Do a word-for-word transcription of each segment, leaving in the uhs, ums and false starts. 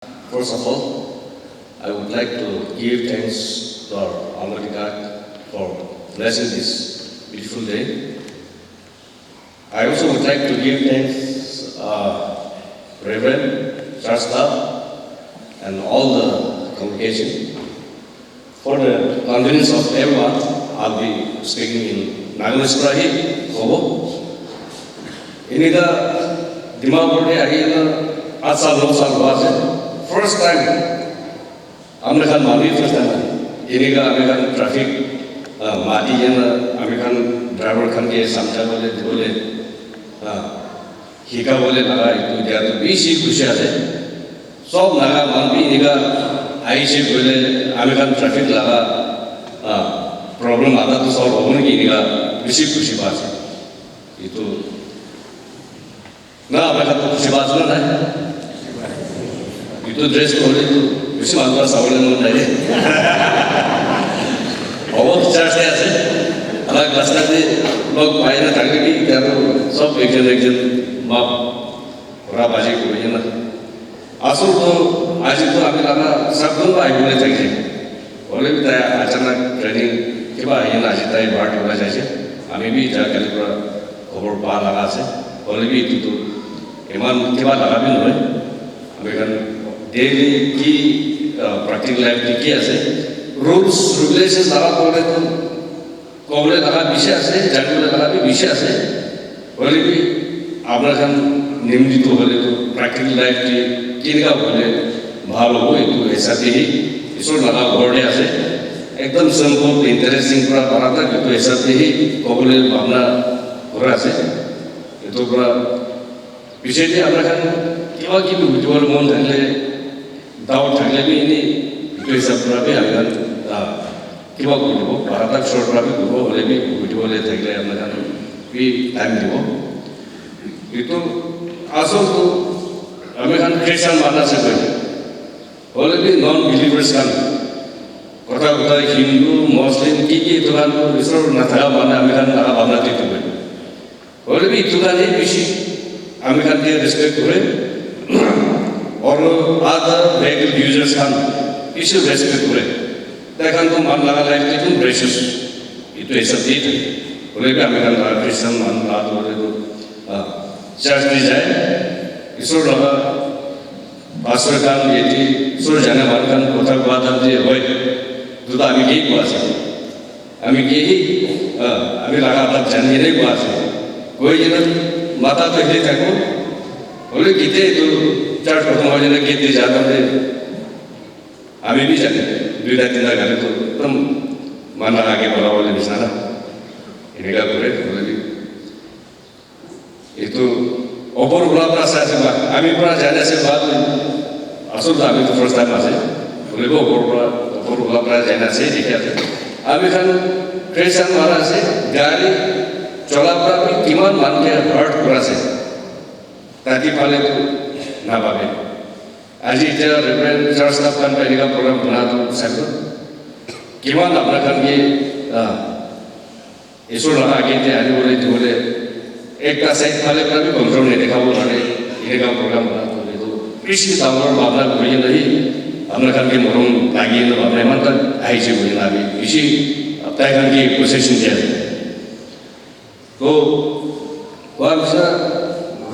First of all, I would like to give thanks to our Almighty God for blessing this beautiful day. I also would like to give thanks, uh, Reverend, church staff, and all the congregation. For the convenience of everyone, I'll be speaking in Nagamese pra hi kobo. Enika Dimapur te ahi na aat saal, no saal hua ase. First time, amar khan manu first time ahe. Enika ami khan traffic, ah, mati kena ami khan driver khan ke samjha bole, bole, ah, hika bole laga etu dia tu bishi khushi ase. Sob Naga manu bi enika ahise koile ami khan traffic laga, ah, problem adha tu solve hobo niki enika bishi khushi pa ase. Etu na ami khan tu khushi pa ase na nai? Etu dress tu hoile tu bishi manu para sabole mon nai de. Hobo church te ase. Alak rasta te log pai na thakile bi etia tu sob ekjon ekjon map Pura baji kuri na. Asol tu, aji tu ami laga sab khan ahi bole thakise. Hoile bi tai achanak training kiba ahi na aji tai bar kura jaise. Ami bi ja kali pura khobor pa laga ase. Hoile bi etu tu iman kiba laga bi nohoi. Ami khan daily ki, uh, practical life te ki ase. Rules, regulations laga kore tu Kobole laga bishi ase, janibole laga bi bishi ase. Hoile bi apna khan nimti tu hoile tu practical life te kenika hoile bhal hobo, etu hisab te hi Isor laga ghor te ase. Ekdam simple, interesting pura para tak etu hisab te hi kobole bhabna kura ase. Etu pura Piche te apna khan kiba kibi hudibole mon thakile, doubt thakile bi eni etu hisab para bi ami khan, ah, kiba kuribo, para tak short para bi kuribo, hoile bi hudibole thakile apna khan bi time dibo. Etu asol tu ami khan Christian manu ase koi. Hoile bi non-believers khan, kotha kotha Hindu, Muslim, ki ki etu khan tu Isor nathaka manu ami khan laga bhabna te etu koi. Hoile bi etu khan he bishi ami khan ke respect kore. Aru other vehicle users khan bishi respect kore. Tai khan tu man laga life te ekdum precious. Etu hisab te thake. Hoile bi ami khan laga Christian man laga tu hoile tu, ah, church te jai. Isor laga pastor khan yate Isor jana manu khan kotha kua time te hoi. Etu tu ami ke kua ase. Ami ke hi, ah, ami laga adha jani kene kua ase. Koi kena mata to hili thako. Hoile kite etu church khotom hoi kena gate te ja time te ami bi jane. Duita tinta gari to ekdum man laga age bola bole bisna na. Eneka kore, hoile bi. Etu opor wala para sai ase ba, ami para jai ase ba, asol tu ami tu first time ase. Hoile bi opor wala, opor wala para jai ase, dikhi ase. Ami khan Christian manu ase, gari chola para bi kiman manu ke hurt kura ase. Tati phale tu na bhabe. Aji etia Reverend church staff khan para eneka program bana tu sabi. Kiman apna khan ke, ah, Isor laga age te ahi bole dibole ekta side phale para bi control ne dekha bo kare eneka program bana tu etu bishi dangor bhabna kuri kena hi apna khan ke morom lagi na bhabna eman ta ahi je koi na ami bishi tai khan ke possession dia ase. To kua bisna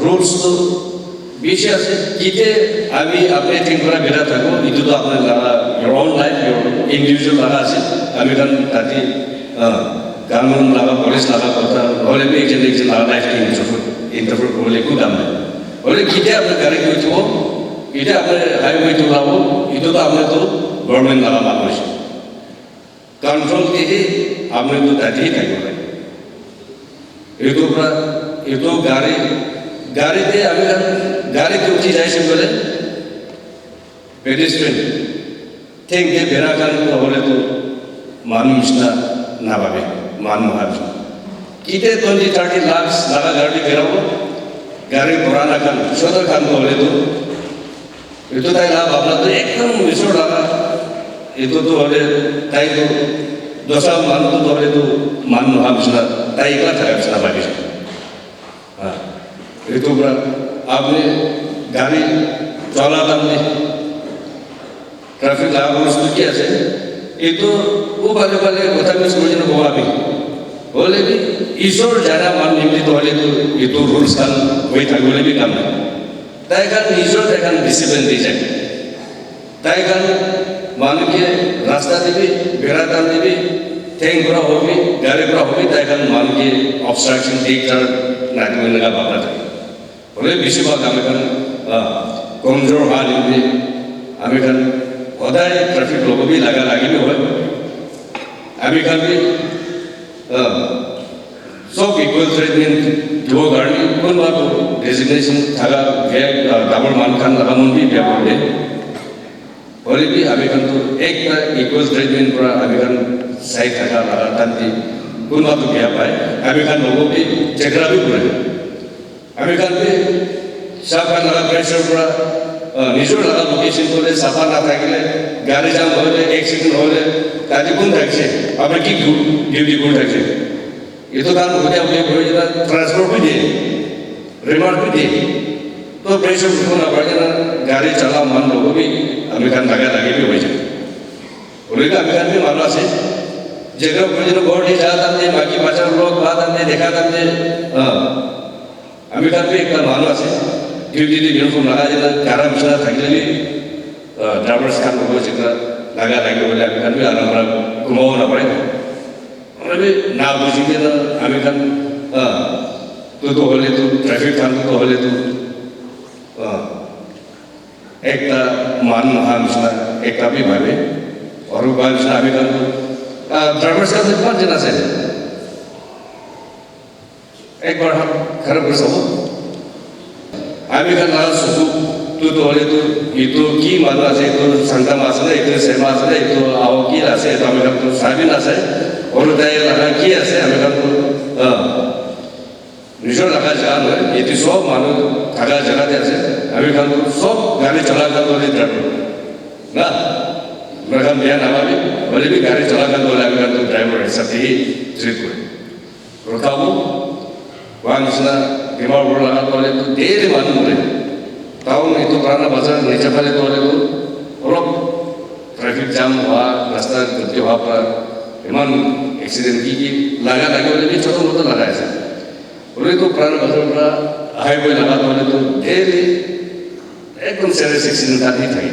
rules tu bishi ase, kite ami apne thing para bera thako, etu tu apne laga, your own life, your individual laga ase, ami khan tati, ah, kanun laga, police laga kotha, nohole bi ekjon ekjon laga life te interfere, interfere kuribole eku kam nai. Hoile kite apne gari koi thibo, kite apne highway te ulabo, etu tu apne tu government laga manu ase. Control te hi apni tu tate hi thakibo lage. Etu pra, etu gari, gari te ami khan, gari te uthi jaise koile, pedestrian, theng te bera khan tu hoile tu manu nishina nabhabe, manu nohoi nishina. Kite twenty, thirty lakhs laga gari berabo, gari purana khan, chota khan tu hoile tu, etu tai laga bhabna tu ekdum Isor laga, etu tu hoile tai tu dosa manu tu hoile tu manu nohoi nishina, tai ekla thaka nishina bhabise. Ha. Etu pra apni gari chola time te Traffic laga rules tu ki ase? Etu upale upale kotha miss kuri kena kobo ami. Hoile bi, Isor jana manu nimti to hoile tu, etu rules khan hoi thakibole bi kam nai. Tai khan nijor tai khan discipline di jai. Tai khan manu ke rasta te bi, bera tan te bi, theng pra hobi, gari pra hobi, tai khan manu ke obstruction di tar na di na bhabna thake. Hoile bishi bhag ami khan, ah, komjor ha nimti ami khan hodai traffic logo bi laga lagi bi hoi. Ami khan bi, ah, sob equal treatment dibo karne kunba to designation thaga bia, ah, double man khan laga mon bi bia kore. Hoile bi ami khan to ekta equal treatment pra ami khan sai thaka laga tan di kunba to bia pai. Ami khan logo bi jhagara bi kore. Ami khan bi safa laga pressure pra, ah, nijor laga location kole safa na thakile, gari jam hoile, accident hoile, tadi kun thakse, apni ki du-, duty kun thakse. Itu khan hote apni koi jana transport bi diye, remark bi diye. To pressure bi na pare na, gari chala man logo bi, ami khan laga lagi bi hoi jai. Hoile bi ami khan bi manu ase, jekra koi jana ghor de ja tan de, baki bacha log ba tan de, dekha tan de, ah. Ami khan bi ekta manu ase, duty te uniform lagai kena gari bisna thakile bi, ah, drivers khan logo jikra laga lagi bole ami khan bi aram para gumabo na pare. Ami bi na buji kena ami khan, ah, tu to hole tu, traffic khan tu hole tu, ah, ekta man naha bisna ekta bi bhabe. Aru ba bisna ami khan tu, ah, drivers khan tu kiman jana ase? Ekbar hat khara kuri sabo. Ami khan laga suku tu to hoile tu, itu ki manu ase, itu Sangtam ase na, itu Sema ase na, itu Awo ki ase, itu ami khan tu sabi na ase. Aru tai laga ki ase, ami khan tu, ah, nijor laga jaga nohoi, itu sob manu thaka jaga te ase. Ami khan tu sob gari chala khan tu driver. Na? Ami khan bia na bhabi, hoile bi gari chala khan tu ami khan tu driver hisab te hi treat kore. Rukabo, koa nishina, Dimapur laga toh hoile tu daily manu more. Town etu Purana Bazar niche phale toh hoile tu olop traffic jam hua, rasta gulti hua para eman accident ki ki laga lagi hoile bi choto moto laga ase. Hoile tu Purana Bazar para highway laga toh hoile tu daily ekdom serious accident khan hi thake.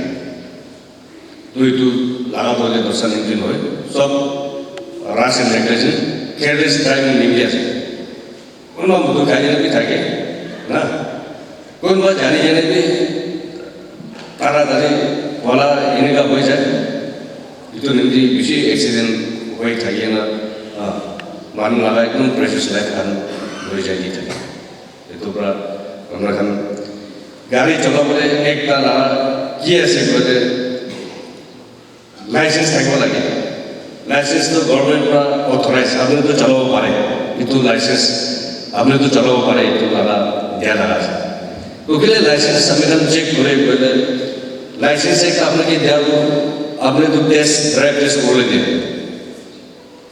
Tu etu laga toh hoile dosa nimti nohoi. Sob rush and negligence, careless driving nimti ase. Kunba mudu khai kena bi thake, na? Kunba jani jani bi taratari wala eneka hoi jai. Etu nimti bishi accident hoi thake na, ah, manu laga ekdom precious life khan hoi jai di thake. Etu pra amra khan gari cholabole ekta laga ki ase koile license thakibo lage. License tu government pra authorize, apni tu cholabo pare. Etu license apni tu cholabo pare, etu laga dia laga ase. To kile license ami khan check kore koile license ekta apni ke dia tu apni tu test, drive test kore dia.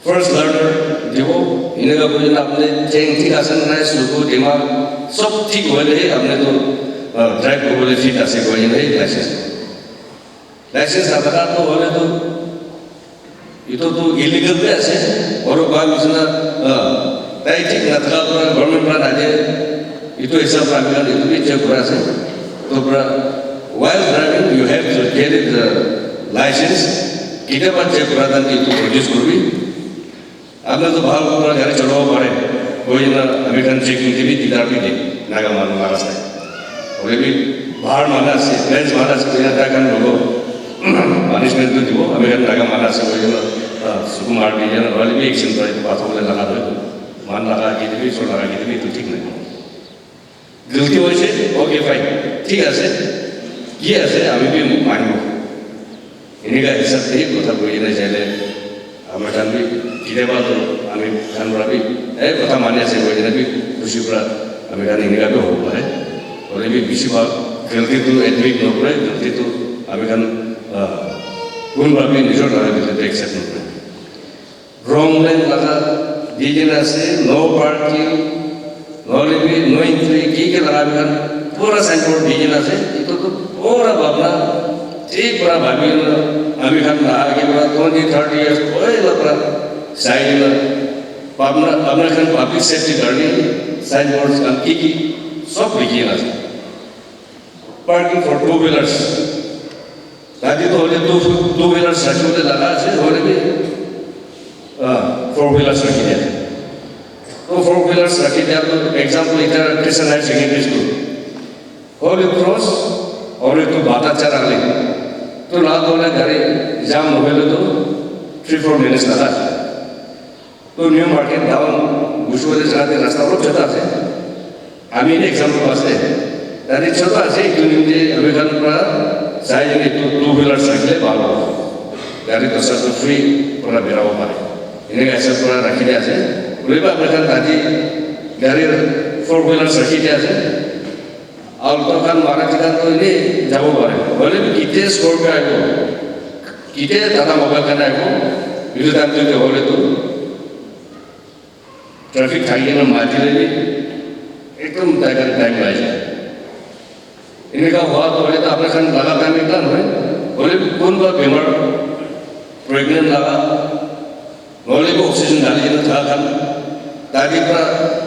First learner dibo, eneka kuri na apni theng thik ase na nai, suku, dimag, sob thik hoile apni tu, ah, drive kuribole fit ase koi kena license. License nathaka tu hoile tu, etu tu illegal bi ase, aru koa nishina, ah, tai thik nathaka para government para nadie, etu hisab para ami khan etu bi check kura ase. To para, while driving, you have to carry the license. Ketiaba check kura tan etu produce kuribi. Apni to bhal para gari cholabo pare. Koi na ami khan checking te bi didar bi de. Naga manu mara sai. Hoile bi bahar manu ase, French manu ase, koi na tai khan logo punishment to dibo. Ami khan Naga manu ase, koi na, ah, sukumar bi jana, hoile bi action kore, pathor le laga doi. Man laga ki dibi, so laga ki dibi, to thik nai. Guilty hoise, okay, fine. Thik ase. Ki ase, ami bi manibo. Eneka hisab te kotha koi kena jaile, amar khan bi, ketiaba to ami khan para bi, eh, kotha mani ase koi kena bi, khushi para ami khan eneka bi hobo pare. Hoile bi bishi bhag guilty to admit nokore, guilty to ami khan, ah, kun para bi nijor laga guilty to accept nokore. Wrong lane laga di kena ase, no parking, nohole bi no entry, ki ki laga ami khan pura signboard di kena ase. Etu tu pura bhabna Age pra bhabi na, ami khan na age pra twenty, thirty years old pra sai na, apna, apna khan public safety karne signboards khan ki ki sob likhi na ase. Parking for two wheelers. Tadi to hoile two, two wheelers rakhi bole laga ase, hoile bi, ah, four wheelers rakhi dia. To four wheelers rakhi dia to example ita Christian Higher Secondary School. Holy Cross, aru etu bata chara le. To la to le gari jam hoile to three four minutes laga. To New Market down, Bushwale jaga te rasta olop jata ase. Ami ni example ase. Tadi chota ase, itu nimite ami khan pra sai jane itu two wheeler sakile bhal hobo. Gari to sab free pra berabo pare. Ene ka sab pra rakhi dia ase. Ule ba ami khan tadi gari four wheeler sakhi dia ase. Alto khan mara jaka to ene jabo pare. Hoile bi kite Scorpio aibo. Kite Tata Mobile khan aibo. Itu time to hoile to traffic thaki kena mati le bi ekdom tai khan time lai jai. Eneka hua to hoile to apna khan laga time ekdom hoy. Hoile bi kun ba bemar pregnant laga Nohoile bi oxygen dali kena thaka khan, tadi pra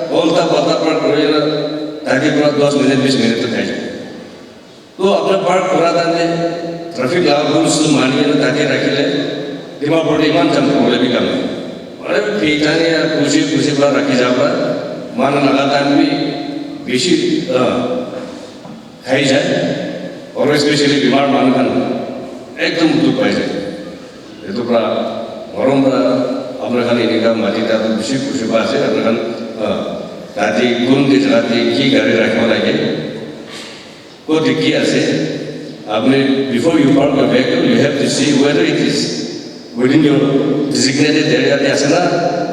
olta palta pra kuri kena, tadi pra dos minute, bis minute to khai jai. To apna park kura time te traffic laga rules to mani kena tadi rakhile, Dimapur te iman jam problem bi kam nahi. Mane bi phi jane ya khushi khushi pra rakhi ja pra, manu laga time bi bishi, ah, khai jai, aru especially bimar manu khan ekdom dukh pai jai. Etu pra morom pra apna khan enika mati ta tu bishi khushi pa ase, apna khan, ah, tati kun ke jaga te ki gari rakhibo lage, koti ki ase, apni before you park your vehicle, you have to see whether it is within your designated area te ase na,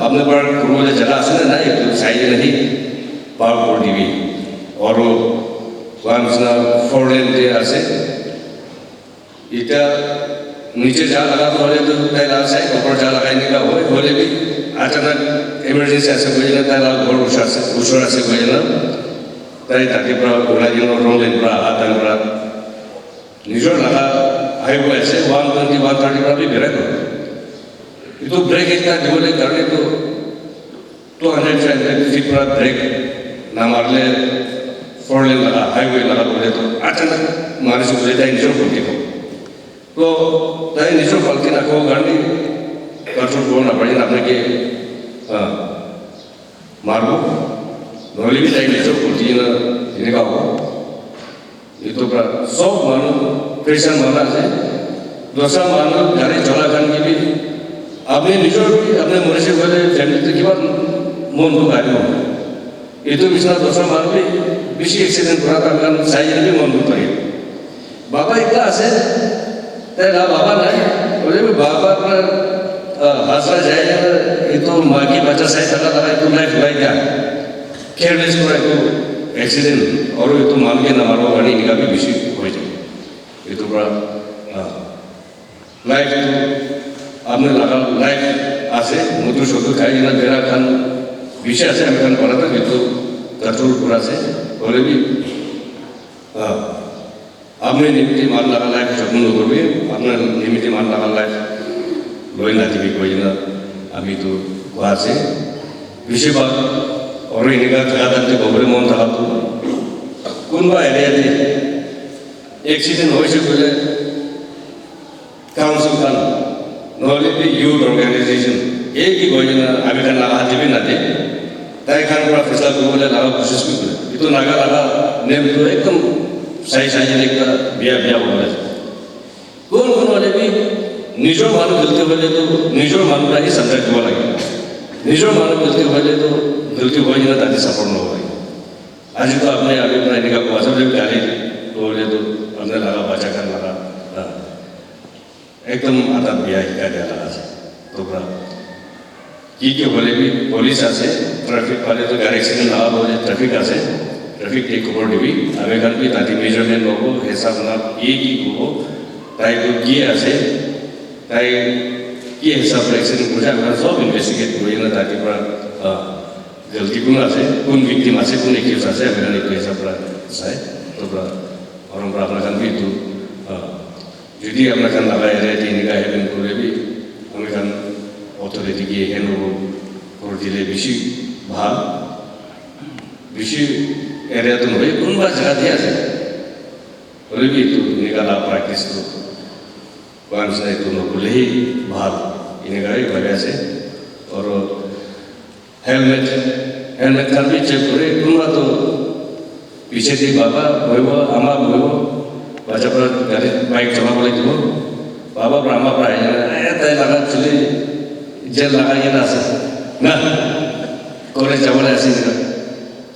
apni park kuribole jaga ase na nai, etu sai kena hi park kuri dibi. Aru Koa nishina four lane te ase. Etiya niche ja laga toh hoile toh tai laga side opor ja laga enika hoi, hoile bi achanak emergency ase koi kena tai laga ghor usor ase, usor ase koi kena tai tate pra ulai kena wrong lane pra aha time pra nijor laga highway ase one twenty, one thirty pra bi berai toh. Etu brake ekta dibole karne toh Two hundred, three hundred feet pra brake namarile four lane laga highway laga bole toh achanak mari se bole tai nijor galti hobo. Toh tai nijor galti nakobo karne control kuribo napare na apnake, ah, maribo. Nohoile bi tai nijor galti na enika hobo. Etu pra sob manu Christian manu ase. Dosra manu gari chola khan ke bi apni nijor bi apni mori se koile family te kiman mon dukh ahibo. Etu bisna dosra manu bi bishi accident kura khan sai jane bi mon dukh lage. Baba ekta ase, tai la baba nai, hoile bi baba pra, ah, hasra jai jane etu maa ki bacha sai thaka laga etu life ulai dia. Careless pra etu accident aru etu manu ke namaribo karne enika bi bishi hoi jai. Etu pra, ah, life tu apni laga life ase, mutu sutu khai kena bera khan bishi ase, ami khan para tu etu control kura ase, hoile bi, ah, apni nimite manu laga life jotno nokoribi, apni nimite manu laga life loi nadibi koi kena ami tu koi ase. Bishi bhag aru enika jaga khan te gobole mon thaka tu kunba area te accident hoise koile council khan, nohoile bi youth organization, ek hi koi kena ami khan laga hath te bi nade, tai khan pra faisla kuribole laga koshish bi kore. Etu naga laga name tu ekdom sahi sahi kena ekta bia bia hobo lage. Kon kon hoile bi nijor manu galti hoile tu nijor manu pra hi samjha dibo lage. Nijor manu galti hoile tu galti hoi kena tate support nohobo lage. Aji to apni ami pra enika koi ase, hoile bi gari loile tu apni laga bacha khan laga, ah, ekdom adab bia hikai dia laga ase. To pra ki ki hoile bi police ase, traffic phale to gari accident laga hoile traffic ase, traffic te khobor dibi, ami khan bi tate measurement lobo, hisab na ki ki hobo, tai to ki ase, tai ki hisab pra accident korise, ami khan sob investigate kuri kena tate pra, ah, galti kun ase, kun victim ase, kun accused ase, ami khan etu hisab pra sai, to pra, aru pra apna khan bi etu, ah, Jodi apna khan laga area te enika happen kore bi, ami khan authority ke hand over kore dile bishi bhal. Bishi area tu nohoi, kunba jaga te ase. Hoile bi etu enika la practice tu koa nisina etu nokole hi bhal. Enika hi bhabi ase. Aru helmet, helmet khan bi check kore, kunba tu piche te baba bohibo, ama bohibo, bacha para gari, bike cholabole dibo, baba para ama para ahi kena, "Eh, tai laga chuli gel lagai kena ase na, college jabole ase," eneka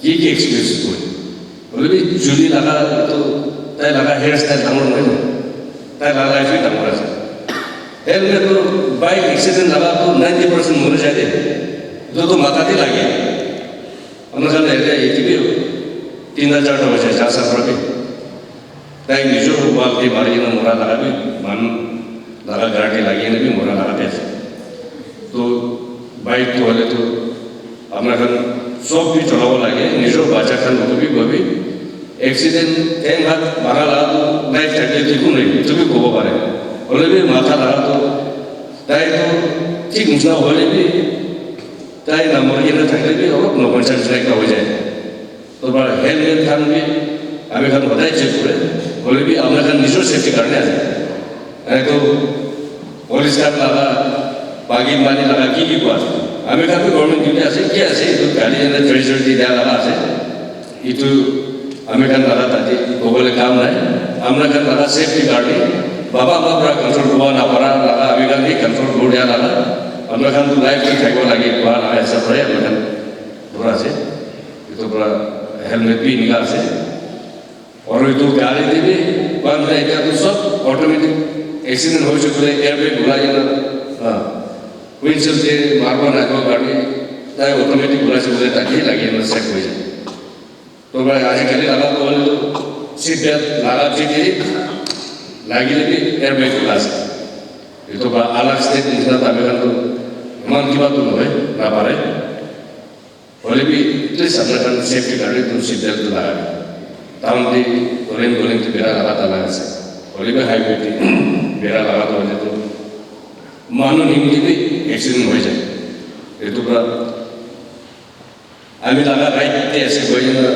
ki ki excuse koi. Hoile bi chuli laga etu tai laga hair style dangor nohoi na, tai laga life bi dangor ase. Helmet tu bike accident laga tu ninety percent mori jai de. Etu tu matha te lage. Amar khan area ete bi tinta charta hoise, char sa para bi. Tai nijor wall te mari kena mora laga bi, manu laga gar te lagi kena bi mora laga bi ase. To bike tu hoile tu apna khan sob bi cholabo lage, nijor bacha khan logot bi bohibi. Accident, theng hat bhanga laga tu life thakile tu eku nai, etu bi kobo pare. Hoile bi matha laga tu tai tu thik nisina hoile bi, tai namori kena thakile bi olop nokon chance ekta hoi jai. To para helmet khan bi ami khan hodai check kore, hoile bi apna khan nijor safety karone ase. Ene to police khan laga, bagi mani laga ki ki kua ase? Ami khan bi government duty ase, ki ase, etu gari ene treasury te dia laga ase. Etu ami khan laga tate kobole kam nai. Apna khan laga safety karone, baba ama para control kua na para laga, ami khan bi control kuri dia laga. Apna khan tu life tu thaibo lage, kua laga hisab para ami khan pura ase. Etu para helmet bi enika ase. Aru etu gari te bi, pan te ekta tu sob automatic accident hoise koile airbag ulai kena, ah, windshield te marbo nai ko gari, tai automatic ulai se koile tai ke lagi kena safe hoi jai. To bhai, aji kali laga to hoile to seat belt laga chit te lagi le bi airbag ulai ase. Etu ba alag state nisna tabe khan to iman kiba to nohoi, na pare. Hoile bi, at least apna khan safety karone tu seat belt tu lagai. Town te, golen golen te bera laga ta laga ase. Hoile bi highway te bera laga ta hoile tu manu nimti bi accident hoi jai. Etu pura ami laga right te ase koi kena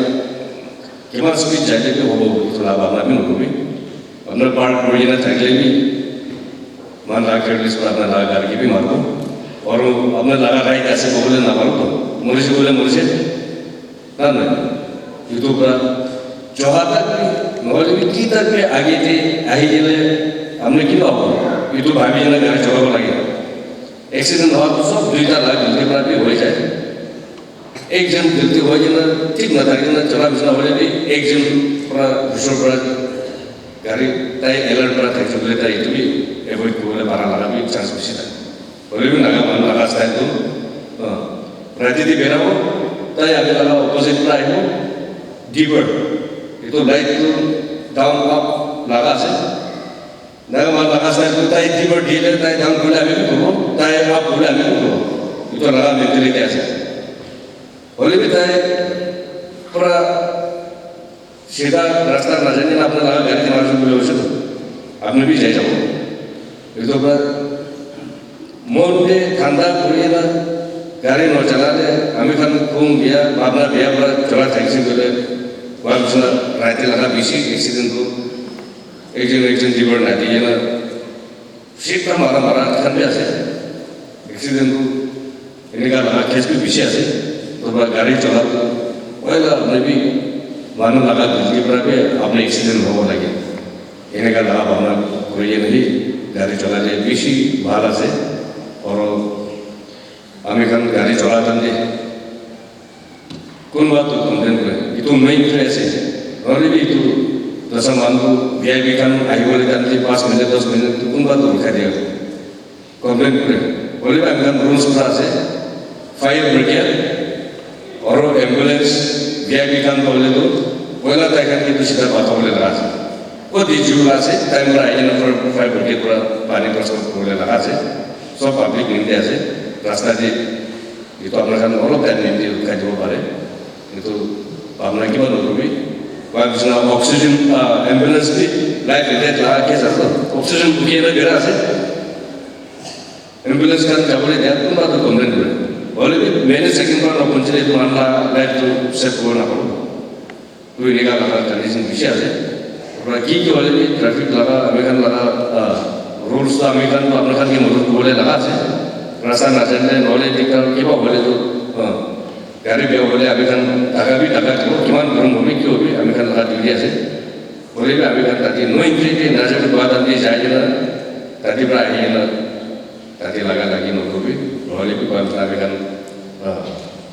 kiman speed jai le bi hobo, etu laga bhabna bi nokobi. Apna park kuri kena thakile bi, man laga careless para apna laga gari ke bi maribo. Aru apna laga right ase kobole na paro to. Morise kobole morise. Na na. Etu para jaha tak bi, nohole bi ki tak bi age te ahi kene apna ki hobo? Etu bhabi kena gari cholabo lage. Accident howa to sob duita laga guilty para bi hoi jai. Ekjon guilty hoi kena thik na thaki na chala bisna hoile bi ekjon para dusra para gari tai alert para thakise koile tai etu bi avoid kuribole para laga bi chance bishi thake. Hoile bi naga manu laga style tu, ah, rati te berabo, tai ami laga opposite para ahibo, deeper. Etu light tu down up laga ase. Naga manu laga style tu tai deeper dile tai down kule ami bi kuribo, tai up kule ami bi kuribo. Etu laga mentality ase. Hoile bi tai pura sida rasta najani na apna laga gari te mari kule hoise to apni bi jai jabo. Etu pura mon te thanda kuri kena gari no chalale, ami khan khun biya, bhabna biya para chala thakise koile, koa bisna rati laga bishi accident tu ekjon ekjon jibar nadi kena seat khan mara mara khan bi ase. Accident tu enika laga case bi bishi ase. To ba gari chola tu oila apni bi manu laga guilty para bi apni accident hobo lage. Enika laga bhabna kuri kena hi gari cholale bishi bhal ase. Aru ami khan gari chola time te kunba tu complain kore, etu main tu ase. Hoile bi etu dosa manu V I P khan ahibole time te panch minute, dos minute tu kunba tu rukhai diya. Complain kore. Hoile bi ami khan rules pura ase. Fire brigade aru ambulance V I P khan kole tu poila tai khan ke bishi ta bata bole laga ase. Koti jul ase, time para ahi kena fire brigade para pani transfer kore bole laga ase. Sob public nimite ase, rasta te etu apna khan olop time nimite rukhai dibo pare. Etu bhabna kiba nokobi. Koa bisna oxygen, ah, ambulance bi life and death laga case ase. Oxygen bukhi kena birai ase. Ambulance khan jabole dia kunba toh complain kore. Hoile bi minute second para napunchile etu manu la life tu save kuribo naparibo. Tu enika laga condition bishi ase. Pura ki ki hoile bi traffic laga, ami khan laga, ah, rules tu ami khan tu apni khan ke madad kuribole laga ase. Rasta najanile nohole dikdar kiba hoile tu, ah, gari biya hoile ami khan taka bi taka dibo, kiman garam hobi ki hobi ami khan laga duty ase. Hoile bi ami khan tate no entry te najabi, gua tate jai kena tate para ahi kena tate laga lagi nokubi, nohole bi gua tate ami khan, ah,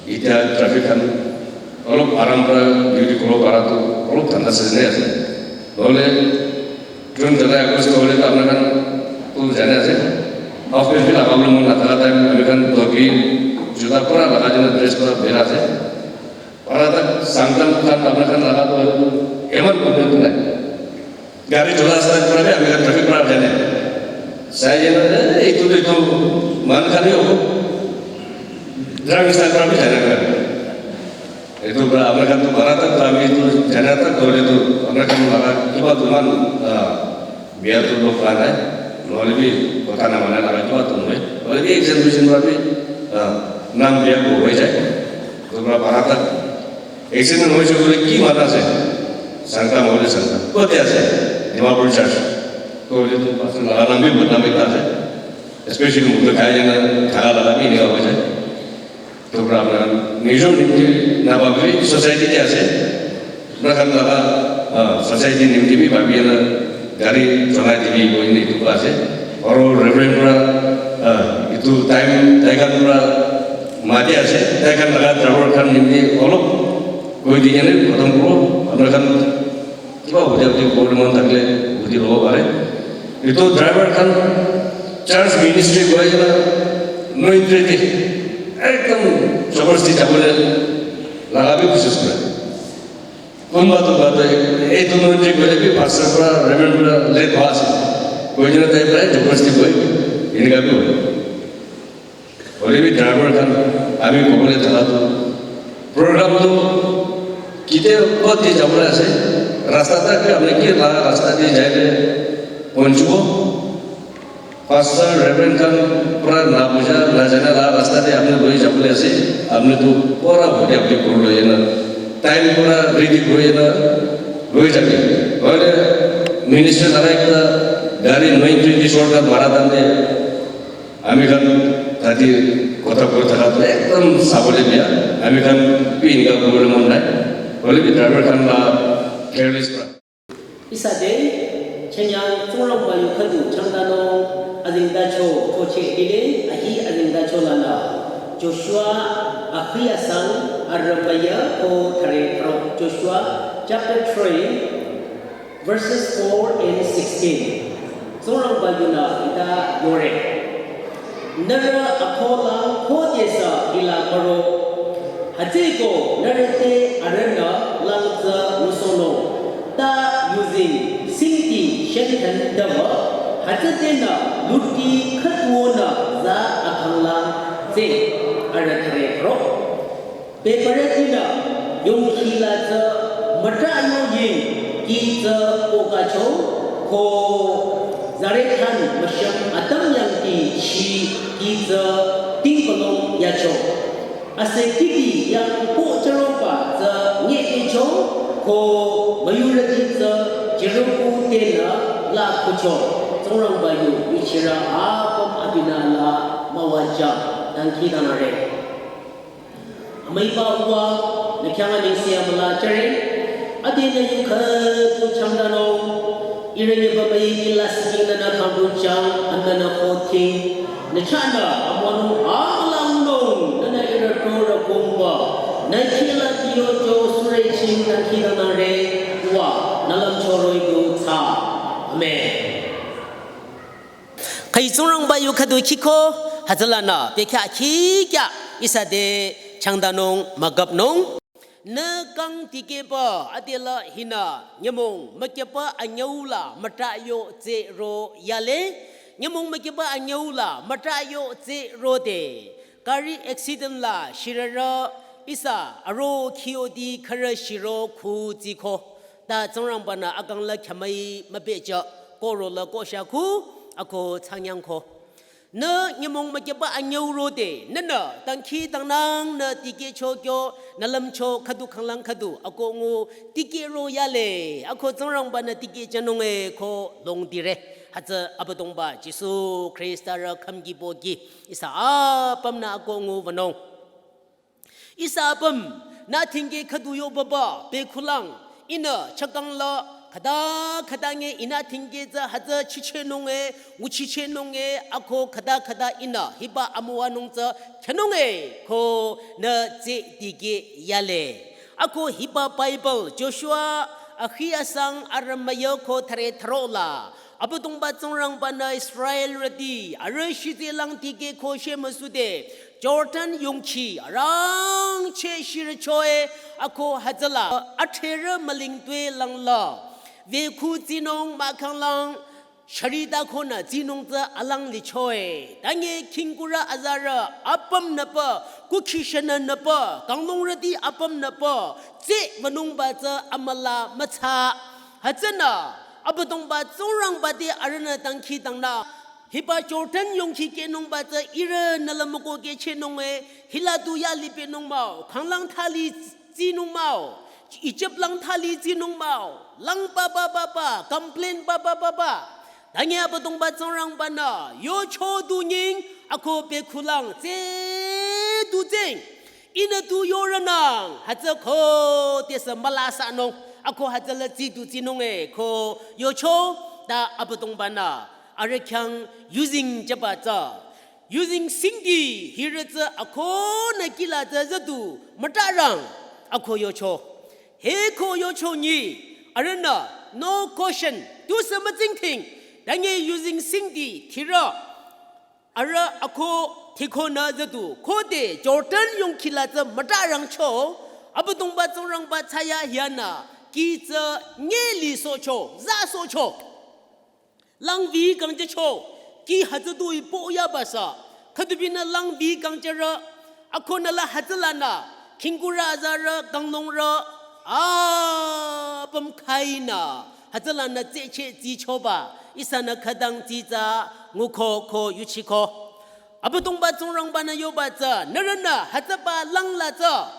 itya traffic khan olop aram para duty kuribo para tu olop thanda season ase. Nohole June, July, August hoile tu apni khan tu jane ase. Half pant bi lagabole mon nathaka time ami khan dhoki, juta pura lagai kena dress pura bera ase. Para tak Sangtam khan apni khan laga tu eman problem tu nai. Gari chola ase tak pura bi ami khan traffic para jane. Sai jane, eh, itu tu itu man khan hi hobo. Driving style para bi jane khan. Itu pura apni khan tu para tak ami tu jane tak dole tu apni khan laga kiba tu man, ah, biya tu log pa nai. Nohole bi kotha na mana laga kiba tu nohoi. Hoile bi exam vision para bi, ah, nam biya ko hoi jai. Tu pura para tak Accident hoise koile ki mata ase? Sangtam hoile Sangtam. Kote ase? Dimapur church. Koile tu pastor laga naam bhi badnaam ekta ase. Especially murga khai jana thaka laga bhi enika hoi jai. To pura apna nijor nimti na bhabile society te ase. Apna khan laga, ah, society nimti bhi bhabi na gari cholai dibi koi na etu koi ase. Aru Reverend para, ah, etu time tai khan para mati ase, tai khan laga driver khan nimti olop koi di kene khatam kuribo. Apna khan kiba hoi jai, hoi mon thakile hudi lobo pare. Etu driver khan church ministry koi kena no entry te ekdam jabardasti jabole laga bhi koshish kore. Kunba tu ba tu, eh, tu no entry kore bhi pastor para, reverend para late hua ase. Koi kena tai para jabardasti koi, enika bhi hoi. Hoile bhi driver khan, ami kobole thaka tu, program tu kitia koti jabole ase, rasta tak bhi apni ki la rasta di jai le ponchibo. Pastor, Reverend khan pura na buja, na jana la rasta te apni loi jabole ase, apni tu pura bhoti apni kuri loi na, time pura ready kuri na loi jabi. Hoile minister laga ekta gari no entry di short khan bhara dan de, ami khan tate kotha koi thaka tu ekdam sabole biya, ami khan bhi enika kuribole mon nai. Hoile bhi driver khan la careless pra. Isa de, chenyang tsungrang bayu khadu changdano, azing dacho, choche dile, ahi azing dacho lana. Joshua, akhia sang, arambaya ko thare tharo. Joshua chapter three, verses four and sixteen. Tsungrang bayuna ita yore. Nara akholang khodesa ila maro. Hajeko narete arana langza musono. Ta using singti shentan dava. Hajatena luti khatwona za akhanglang ze aratare ro. Peparatina yongkhila za matra yo ying ki za pokacho ko zarethan masham atam yang ki shi ki za tingkolong yacho. Ase kiti yang po charopa za nge cho ko mayurati za jeroku tena la kucho. Tsungrang bayu michira apam abina la mawaja dangki danare. Amai pa uwa, na khyang a ningse amala chare. Ade na yung kha tu chang da no. Ire ne ba bai ila siking na na khang tu chang, an na na kho thing. Na cha na, amwa nu a lang nong, na na ira to ra kong ba. Na khila tiyo jo sure ching na khila na re, uwa, na lam choroi du cha. Amen. Khai tsungrang bayu khadu khiko, hazalana, pekha khikya, isa de changdanung, magapnung. Ne kang tikeba, adela hina, nyamung, makepa anyaula, matayo, zero, yale, nyamung, makepa anyaula, matayo, zero de. Kari accident la, shirara, isa, aro, khiodi, khara, shiro, khu, ziko. Ta Tsingrangba na akang la khamai mapecha koro la ko shaku ako changyang ko. Na nyamong makepa anyau ro de, na na tangki tangnang na tike cho kyo, na lam cho khadu khanglang khadu, ako ngu tike ro yale, ako Tsingrangba na tike chanung e ko long dire. Hatsa Abadongba Jisu Krista ra khamki boki, isa apam na ako ngu vanong. Isa apam, na thingke khadu yo baba, pe khulang, ina chakang la, khada khada nge ina thingke za haza chiche nunge, nguchiche nunge, ako khada khada ina hiba amuwa nung za khanunge, ko na ze dige yale. Ako hiba Bible, Joshua, Akhia sang, Aramaya ko thare tharo la. Abadongba Tsingrangba na Israel rati, ara shite lang dige ko she masude. Jordan yongchi arang che shir choe ako hazala ather maling tue lang la. Ve khu tsinong makhang lang sharida khona tsinong tsa alang li choe. Tange khingkura azara apam napa kukhi shana napa kanglong rati apam napa tse vanung ba tsa amala matsa. Hatsana Abadongba Tsingrangba de arana tangki tangna. Hiba Jordan yongki ke nung ba tsa ira nalamoko ke che nung e, hila tu ya li pe nung mao, khanglang thali tsi nung mao, Egypt lang thali tsi nung mao, lang ba ba ba ba, complain ba ba ba ba. Tangi Abadongba Tsingrangba na, yo cho du nying, ako pe khulang, tse du tseng. Ina tu yo ranang, hatsa ko tesa malasa nung, ako hatsa la tsi du tsi nung e, ko yo cho, ta Abadongba na. Are khyang using jaba tsa. Using singdi hira tsa ako na kila tsa zatu matarang ako yocho. He ko yocho ni arana no question tu sa matsing thing. Dange using singdi thira ara ako thiko na zatu ko de Jordan yong kila tsa matarang cho. Abadongba Tsingrangba tsaya hiana ki tsa ngeli so cho, za so cho. Langvi kangche cho, ki hatsatui po ya basa. Khadubina langvi kangche ra, akona la hatsala na, kingkura azara, kanglong ra, a pam khaina, hatsala na tse che tsi choba, isana khadang tsi tsa, ngukho kho yuchikho. Abadongba Tsingrangba na yoba tsa, narana hatsapa langla tsa,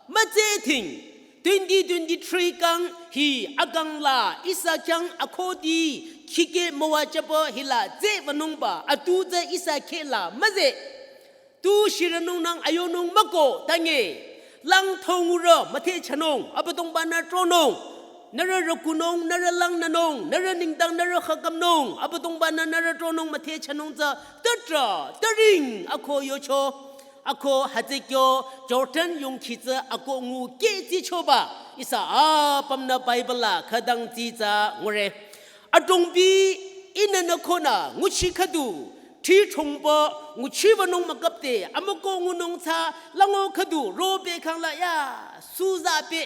matse thing. Twenty twenty-three kang hi akang la isa kyang akhoti khike mawa chapa hila tse vanungba atu tsa isa khela maze. Tu shiranung nang ayonung mako tange. Lang thongura mathe chanung, Abadongba na tronung. Nara rakunung, nara lang nanung, nara ningdang, nara khakamnung, Abadongba na nara tronung mathe chanung tsa tatra, taring, akho yocho. Ako hatekyo Jordan yongkhitsa ako ngu ke tsi choba. Isa apamna Bible la khadang tsi tsa ngure. Adongbi ina na khona nguchi khadu. Thi thongba nguchi vanong makapte amako ngunong tsa lango khadu robe khang la ya suza pe.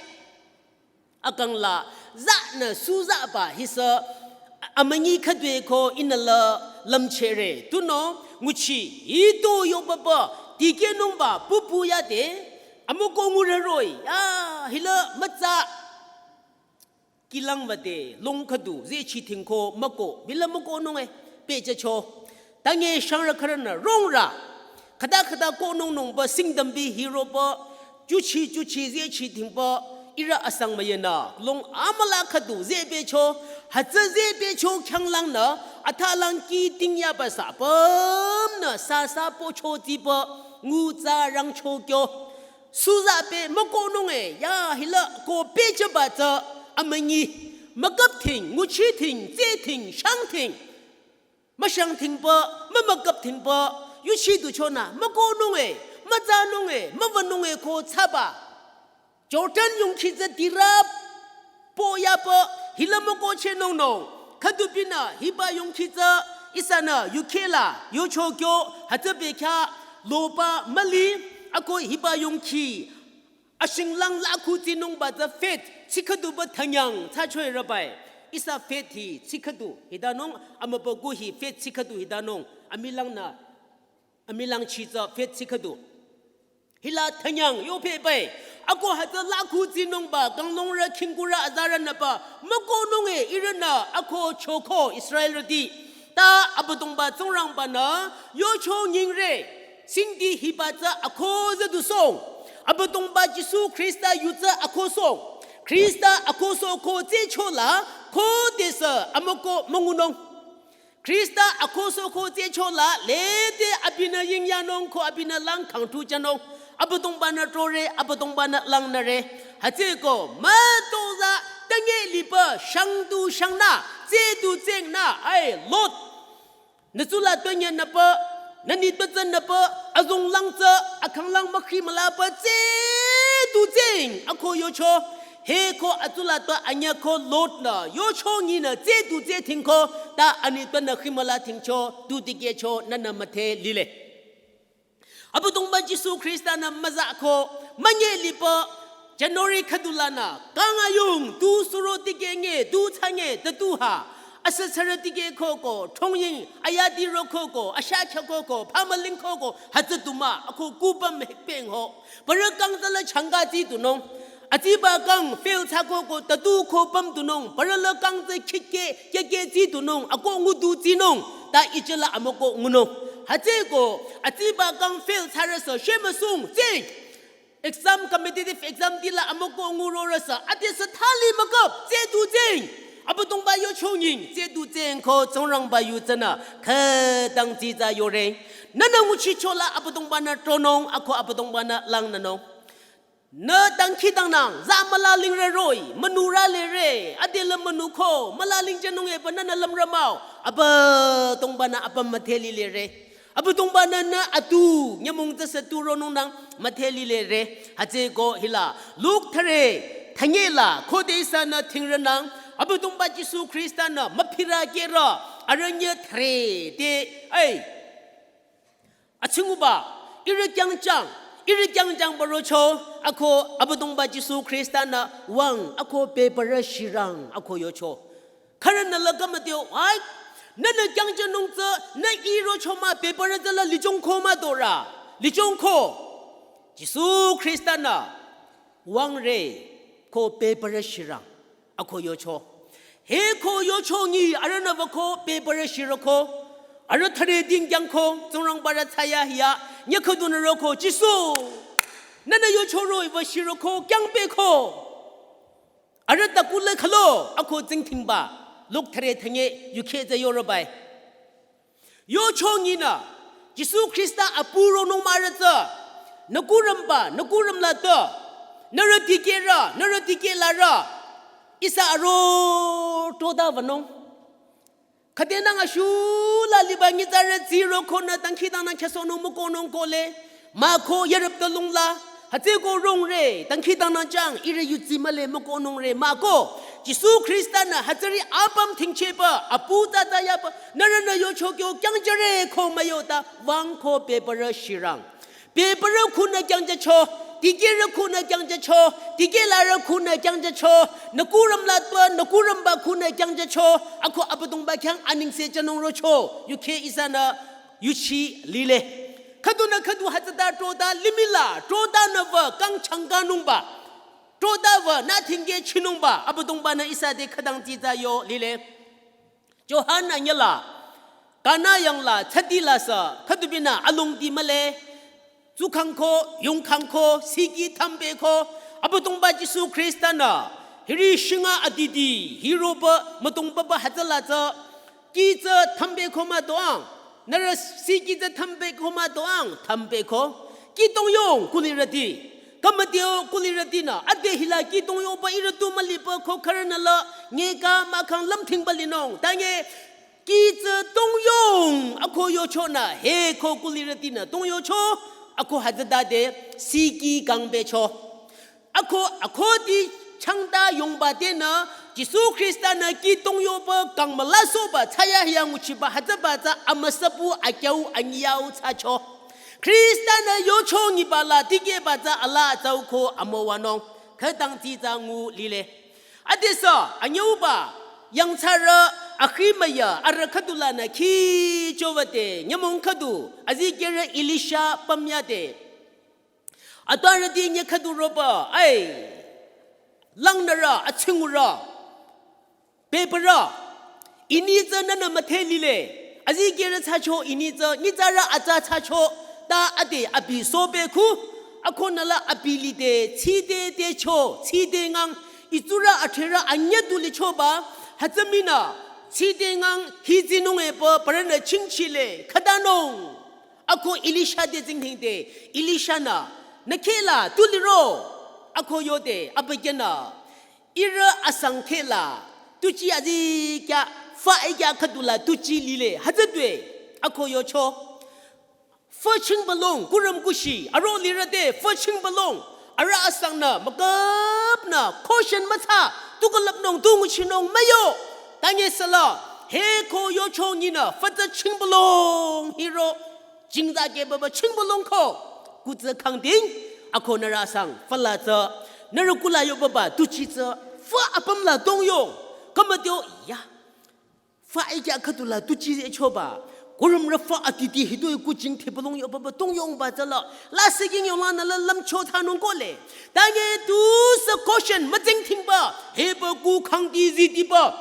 Akang la za na su za ba hisa amangi khadwe ko ina la lamchere. Tuno nguchi ito yo baba tike nong ba pupu ya de amoko ngura roi ya hila matsa kilang ba de long khadu ze chi thing ko mako bila mako nong e pe cha cho. Tange shangra kharana rongra. Khada khada ko nong nong ba singdam bi hiro ba juchi juchi zie chi thing ba ira asang mayena long amala khadu zie be cho. Hatsa zie be cho khyang lang na atha lang ki ting ya ba sa pam na sa sa po cho ti ba ngu tsa rang cho kyo. Suza pe mako nong e ya hila ko pe cha ba tsa amangi. Makap thing, nguchi thing, tse thing, shang thing. Mashang thingpa, mamakap thingpa, yushi duchona, mako nunge, maza nunge, mava nunge ko tsaba. Jordan yungkhi za dirap, po yapa, hila mako che nong nong. Khadupina, hiba yungkhi za, isana, yukhela, yocho kyo, hatabe kya, lopa, mali, ako hiba yungkhi. Ashing lang la khu ti nung ba the faith, tsi khadu ba thanyang, tsa choi rabai. Isa faith hi, tsi khadu, hida nung, ama ba gu hi faith tsi khadu, hida nung, ami lang na, ami lang chi tsa faith tsi khadu. Hila thanyang, yo pe bai, Ako hata lakhu zinung ba, kanglong ra khingkura azara na ba, mako nunge irana ako choko Israel rati. Ta Abüdongba Tsingrangba na, yocho nyingre, singdi hiba tsa ako za du song. Abüdongba Jisu Krista yu tsa ako song. Krista ako so ko tse chola, ko tesa amako mangunong. Krista ako so ko tse chola, le te abina ying yanong ko abina lang kang tu janong. Abüdongba na tore, Abüdongba na lang na re. Hatse ko, ma to za, tange lipa, shang du shang na, tse du tseng na, ai, Lot. Na tsula to nyan na pa, na ni to tsan na pa, azong lang tsa, akang lang makhi mala pa, tse du tseng, ako yocho. He ko atsula to anya ko Lot na, yocho ngi na, tse du tse ting ko, ta ani to na khimala ting cho, du dike cho, na na mathe lile. Abüdongba Jisu Krista na maza ko, manye lipa, January khadula na, kanga yung, du suro tike nge, du tsange, ta du ha, asa sara tike ko ko, thong ying, aya di ro ko ko, asha kya ko ko, phamaling ko ko, hatsa duma, ako kupam hek peng ho. Para kang tala changa ti tu nong. Ati ba kang fail tsa ko ko, ta du ko pam tu nong. Para la kang tsa khik ke, kya ke ti tu nong. Ako ngu du ti nong. Ta ichala amako ngunong. Hatse ko, ati ba kang fail tsa ra sa, shema sung, tse. Exam, competitive exam di la amako ngu ro ra sa. Ati sa thali makap, tse du tseng. Abüdongba yocho nying, tse du tseng ko, Tsingrangba yu tsana. Kha dang tsi tsa yore. Nana nguchi chola Abüdongba na tronong, ako Abüdongba na lang nanong. Na dangkhi dangnang, za mala ling re roi, manu ra le re, ade la manu ko, mala ling janung e pa nana lam ramao, Abüdongba na apam matheli le re. Abüdongba na na atu, nyamung ta sa tu ronung nang, matheli le re. Hatse ko hila, luk thare, thanye la, ko de sa na ting ra nang, Abüdongba Jisu Krista na, maphira ke ra, aranya thare, de, ai. Achinguba, iri kyang chang, iri kyang chang barocho, ako Abüdongba Jisu Krista na wang, ako pepara shirang, ako yocho. Kharan na laga mateo, ai, na na kyang chang nung tsa, na i rocho ma pepara tsa la lichong ko ma dora, lichong ko. Jisu Krista na wang re, ko pepara shirang. Ako yocho. He ko yocho ngi, ara na va ko, pe para shiro ko. Ara thare ding kyang ko, Tsingrangba ra tsaya hiya, nya ko dun ro ko, Jisu. Nana yocho ro iva shiro ko, kyang pe ko. Ara takule khalo, ako tsing ting ba. Luk thare thange, yukhe za yoro bai. Yo cho ngi na, Jisu Krista apu ro nung ma ra tsa, naku ram ba, naku ram la ta, nara dike ra, nara dike la ra, isa aro to da va nung. Khate nang ashu la liba ngi tsa ra tsi ro ko na tang khi tang na kya so nung mu ko nung ko le, ma ko yarap ta lung la, hatse ko rong re, tang khi tang na chang, ire yu tsi ma le mu ko nung re, ma ko, Jisu Krista na hatsari apam thing che pa, apu ta ta ya pa, nara na yo cho kyo kyang jare ko ma yo ta, wang ko pe pa ra shirang. Pe pa ra khu na kyang ja cho, ti ke ra khu na kyang ja cho, ti ke la ra khu na kyang ja cho, naku ram la twa, naku ram ba khu na kyang ja cho, ako apadung ba kyang aning se chanong ro cho, yu ke isa na, yu chi li le. Khadu na khadu hatsa ta tro ta limi la, tro ta na va kang chang ka nung ba. Tro ta va na thing ke chinung ba, apadung ba na isa de khadang ti ta yo li le. Johan na nya la, Kana yang la, chati la sa, khadu bina alung ti ma le, tsu khang ko, yung khang ko, siki tham pe ko, apadung ba Jisu Krista na, hiri shinga adidi, hiro ba, matung ba ba hatsa la tsa, ki tsa tham pe ko ma to ang, nara siki tsa tham pe ko ma to ang, tham pe ko, ki tong yong kuli rati. Kamatio kuli rati na, ade hila ki tong yong pa ira tu mali pa ko karana la, nge ka ma khang lam thing bali nong, ta nge, ki tsa tong yong, ako yo cho na, he ko kuli rati na, tong yo cho, ako hazada de, si ki kang be cho. Ako, ako di chang da yong ba de na, Jisu Krista na ki tong yo ba, kang mala so ba, chaya hiya nguchi ba, haza ba za, amasapu, akyau, anyau, cha cho. Krista na yo cho ngi ba la, di ke ba za, ala, zau ko, amo wa nong. Khe tang ti za ngu li le. Ade sa, anyau ba, yang chara, akhi maya, ara khadu la na khi cho va de, nyamong khadu, azi kere Elisha pamya de. Ata rati nya khadu roba, ai, lang nara, achingura, pepera, ini za nana mathe lile, azi kere sacho ini za, ni zara aza sacho, ta ade abi sobe khu, ako nala abi lide, chide de cho, chide ngang, itura athera anya duli choba, hatamina, chide ngang, hizi nung epa, parana chingchile, kadanong. Ako Elisha de zingting de, Elisha na, nakela, tuliro, ako yode, abagena, ira asang kela, tuchi azi kya, fa e kya kadula, tuchi lile, hazadwe, ako yocho. Fa ching balong, kuram kushi, aro lira de, fa ching balong, ara asang na, magap na, koshen matha, tukalap nong, tungu chinong, mayo, tanye sala, he ko yocho nina, fa za ching balong, hiro, Jingda ke baba chingbo long ko. Kutsa khang ding. Ako nara sang. Fala tsa. Nara kula yo baba. Tuchi tsa. Fa apam la dong yo. Kama teo. Ya. Fa ikya khatu la tuchi e choba. Kurum ra fa atiti hitu e kuching te bolong yo baba dong yong ba tsa la. La siging yo la na la lam cho tha nong ko le. Tange tu sa caution. Mating ting ba. He ba ku khang di zi di ba.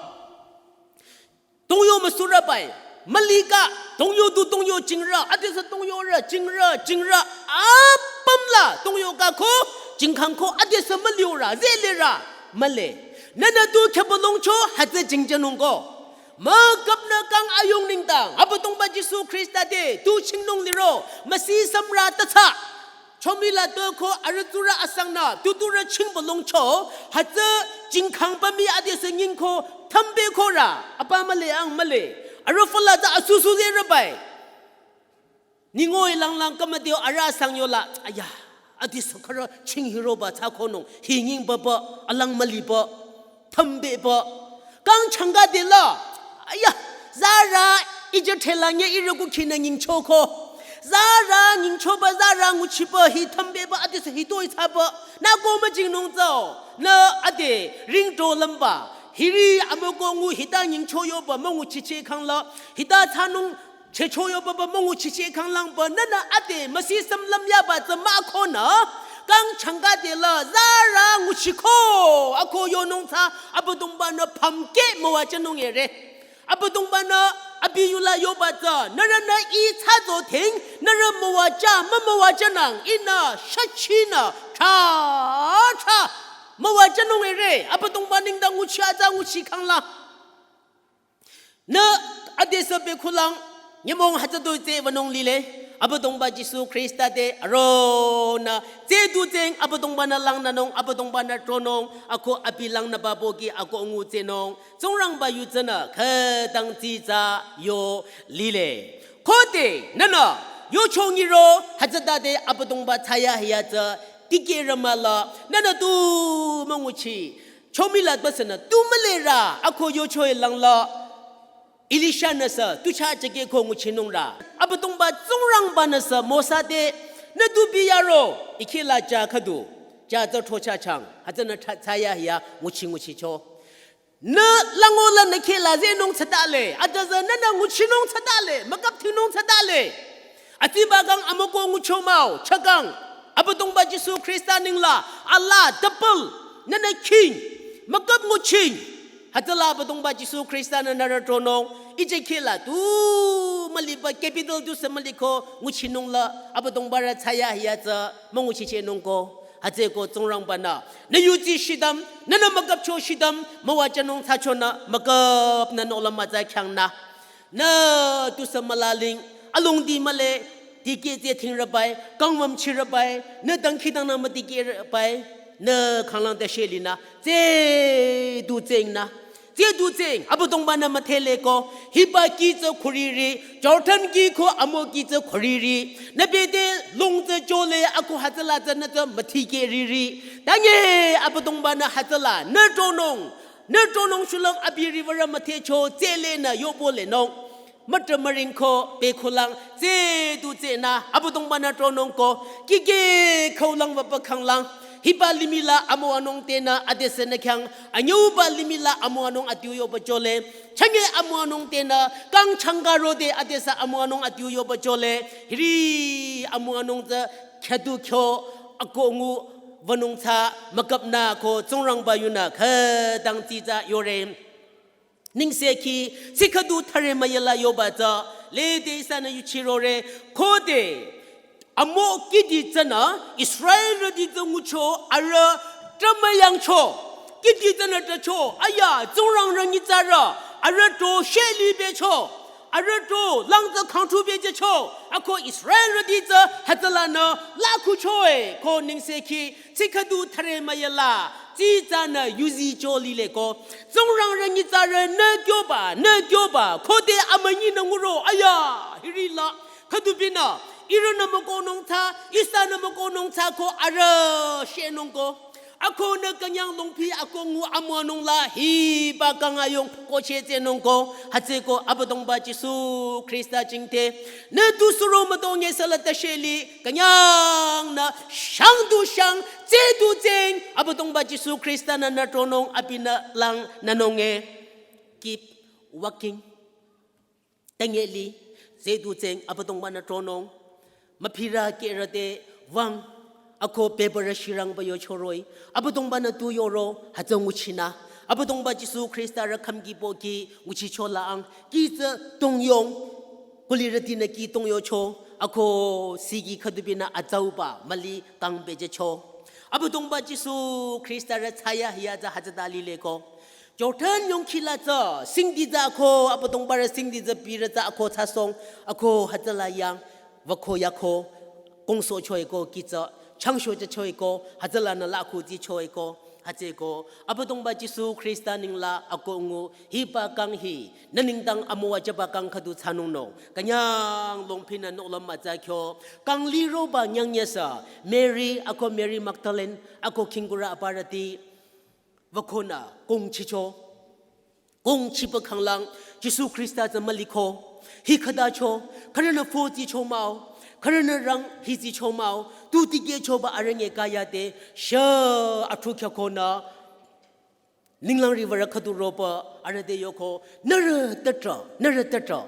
Tongyo masura bai, malika, tongyo du tongyo chingra, adesa tongyo ra, chingra, chingra, apam la, tongyo ka ko, chingkhang ko, adesa malio ra, zele ra, male. Nana du khebolong cho, hatse jingjanung ko. Ma kapna kang ayong ning tang, abatong ba Jisu Krista de, du chingnung liro, masi samra tatsa. Chomi la to ko arutura asang na tutura ching bolong cho hatsa chingkhang pa mi ade se nging ko thambe ko ra apa male ang male aru fala ta asu su de rabai. Ningoi lang lang kama deo ara asang yo la aya adi sakara ching hiro ba tha ko nong hinging ba ba alang mali ba. Thambe ba. Kang changa de la. Aya, zara ija thela nge ira ku khina nging choko. Zara nging choba zara nguchiba hi thambe ba ade se hi toi saba. Na ko ma jing nong zao. Na ade ring to lamba. Hiri amo ko ngu hita nging choyo ba ma ngu chiche khang la. Hita thanung Chechoyo baba mongu chiche khang lang ba nana ate masi sam lam ya ba tsa ma ko na kang changa de la zara nguchi ko ako yo nong tsa abudung ba na pham ke mo wa chanung ere abudung ba na abi yu la yo ba tsa nara na i tsa zo thing nara mo wa cha ma mo wa chanang ina shachi na cha cha mo wa chanung ere abudung ba ning da nguchi a tsa nguchi khang la. Na ade sa pe khulang nyamong hata do tse vanong lile. Abo dongba Jisu Krista de aro na tse du tseng abo dongba na lang na nong abo dongba na tronong ako api lang na babo ki ako ngu tse nong. Tsongrang ba yu tsana khadang tsi tsa yo lile. Kote nana yo chongi ro hata da de abo dongba tsaya hiya tsa tike ramala nana tu manguchi. Chomi la basana tu malera ako yo choi lang la. Elisha nasa tu cha chake ko nguchinung ra. Abudung ba tsung rang ba nasa Mosa de na tu bi yaro ikhe la cha khadu cha za tho cha chang ha za na tha- thaya ya nguchi nguchi cho. Na lango la na khe la ze nung chata le a za za na na nguchinung chata le makap thinung chata le. Ati bagang amoko ngucho mau chakang abudung ba Jisu Krista ning la Allah double nana king makap nguching. Hatala abudung ba Jisu Krista na nara tronong ije khela tu mali ba capital tu se mali ko nguchinung la abudung ba ra chaya hiya za manguchi che nung ko. Hatse ko tsongrang ba na na yuti shidam nana makap cho shidam mawa chanung thacho na makap na no la maza khyang na. Na tu sa malaling along di male tike tse thing rabai kangwam chi rabai na dangkhi dang na ma tike rabai na khanglang ta sheli na tse du tseng na tse du tseng abu dong ba na ma thele ko hiba ki tse khuri ri Jordan ki ko amo ki tse khuri ri na be de long tse chole aku hatala tse na tse ma thike ri ri tange abu dong ba na hatala na tonong. Na tronong shulong abi river mathe cho tsele na yobo le nong. Matra maring ko pe kholang tse du tse na abudong bana tronong ko kike khaulang wa pakhang lang. Hiba limila amo anong te na adese na khyang anyau ba limila amo anong atiu yo bachole. Change amo anong te na kang changa ro de adesa amo anong atiu yo bachole. Hiri amo anong za khyadu khyo Ako ngu vanung tha makap na ko tsongrang ba yuna kha dang ti tsa yore. Ningse ki tsikadu thare mayela yoba tsa le de sa na yuchirore ko de. Amo kidi tsana Israel radi tsa ngucho ara tramayang cho. Kidi tsana tacho aya tsongrang rangi tsara ara to sheli becho. Ara to lang tsa khangthu beje cho. Ako Israel radi tsa hatala na lakhu choe ko ningse ki tsikadu thare mayela. Tsi tsana yuzi cho lile ko. Tsongrang rangi tsara na kyoba na kyoba ko de amanyi na nguro aya hirila. Khadubina, ira na moko nong tha, isa na moko nong tha ko ara she nong ko. Ako na kanyang longphi ako ngu amwa nong la hi ba kangayong ko che tse nong ko. Hatse ko abadong ba Jisu Krista chingte. Na tu suro matong ye sala ta sheli kanyang na shang du shang tse du tseng abadong ba Jisu Krista na na tronong apina lang na nong e. Keep walking. Tengeli, zedu tseng abadongba na tronong. Maphira kerate wang, ako pebara shirang ba yo choroi. Abadongba na tu yoro, hatsang uchina. Abadongba Jisu Krista ra khamgi po ki uchi chola ang. Ki tsa tong yong, kuli rati na ki tong yo cho. Ako sigi khadubina atsau ba, mali kang beje cho. Abadongba Jisu Krista ra tsaya hiya tsa hatsata lile ko. Jordan yong khila tsa, sing di tsa ako, apadong bara sing di tsa pira tsa ako tsa song, ako hatsala yang, vako yako, kongso choi ko kitsa, changsho cha choi ko, hatsala na lakhu ti choi ko, hatse ko, apadong ba Jisu Krista ningla ako ngu, hi pa kang hi, na ningtang amo wa cha ba kang khadu tsanung no, kanyang long phina no lam ma tsa kyo, kang li ro ba nyang nya sa, Mary, ako Mary Magdalene, ako kingura aparati, Vakona kong chicho. Kong chipa khanglang Jisu Krista za malikho. Hi khada cho. Kharana fo ti cho mao. Kharana rang hi ti cho mao. Tu ti ge cho ba arang e kaya te. Sha athu kya kona. Ninglang ri vara khadu ropa arade yoko. Nara tatra. Nara tatra.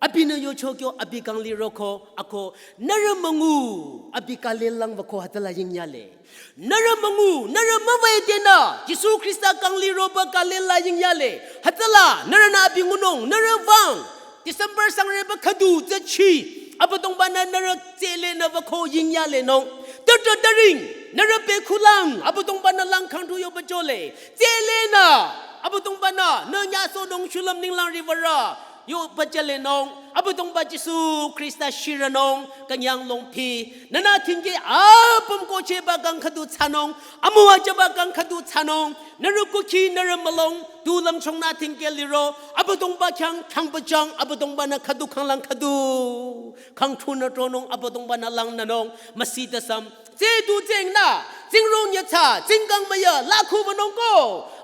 Abi na yo chokyo, abi kangli roko, ako, nara mangu, abi kale lang vako hatala ying yale. Nara mangu, nara mavai dena, Jisu Krista kangli roba kale la ying yale. Hatala, nara na abi ngunong, nara vang. December sangre ba khadu, tsa chi. Abadong bana nara tsele na vako ying yale nong. Tatra taring, nara pe khulang, abadong bana lang khang tu yo bachole. Tsele na, abadong bana, na nya so nong shulam ninglang ri vara. Yo bachale nong, abadong ba Jisu Krista shira nong, kanyang long phi. Nana thingke apam ko che ba kang khadu tsanong, amu aja ba kang khadu tsanong, naru kukhi naru malong, tu lam chong na thingke liro, abadong ba khyang, khyang bachang, abadong ba na khadu khang lang khadu, khang thu na tronong, abadong ba na lang nanong, masi tasam, Tse tu tseng na, tsing rong ya tsa, tsing kang maya, la khu ba nong ko.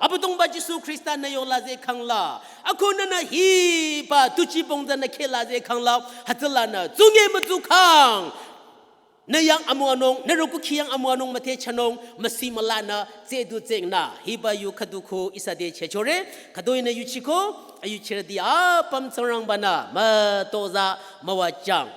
Abu tong ba Jisu Krista na yo la ze khang la. Ako na na hi ba, tu chi bong za na khe la ze khang la. Hatsala na, tsung ye ma tsu khang. Na yang amu anong, na ro ku khi yang amu anong ma the chanong, ma si ma la na, tse tu tseng na. Hi ba yu khadu khu isa de che chore, khadoi na yu chi ko, ayu chira di a pam tsang rang ba na, ma to za, ma wa chang.